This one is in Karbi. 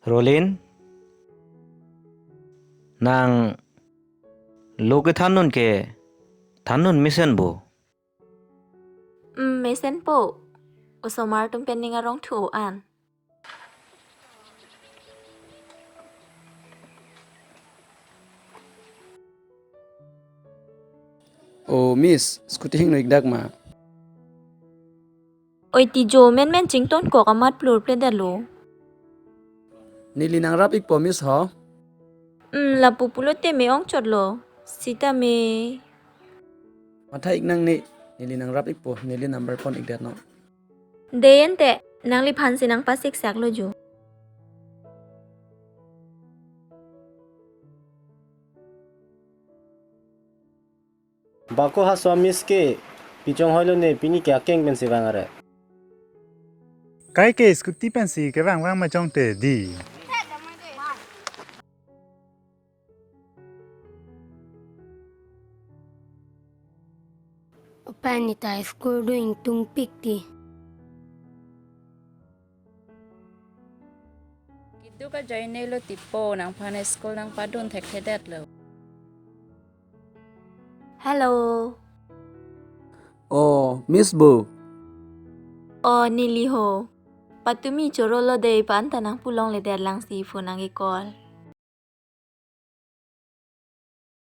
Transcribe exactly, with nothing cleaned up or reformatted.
Rolin, nang lo kethandun ke thandun mesen bo? Hmm, mesenpo. Osomar atum pen ning arong thu an. O Miss, scooty hingno ik dak ma? Oi, ti jo menmen chington kok amat plur pledetlo. Neli nangrap ikpo Miss ho. Hmm, lapu pulote me-ong chotlo. Sitame. Matha ik nangne, neli nangrap ikpo, neli number pon ikdet non. Dei ante, nangliphan si nangpasik saklo jo. Bako ha so Miss ke, pi chonghoilo ne, pini ke akeng pensi vang are. Kaike scooty pensi kevang vang ma chongte di. Opa, nita school do ingtungpik ti. Keduk ajoine lo tipo, nangphan school nangpadun thekthedetlo. Hello. O, Miss bo? O, neli ho. Patumi chorolo dei, pa-an ta nangpu longledet lang si phone nang-e call.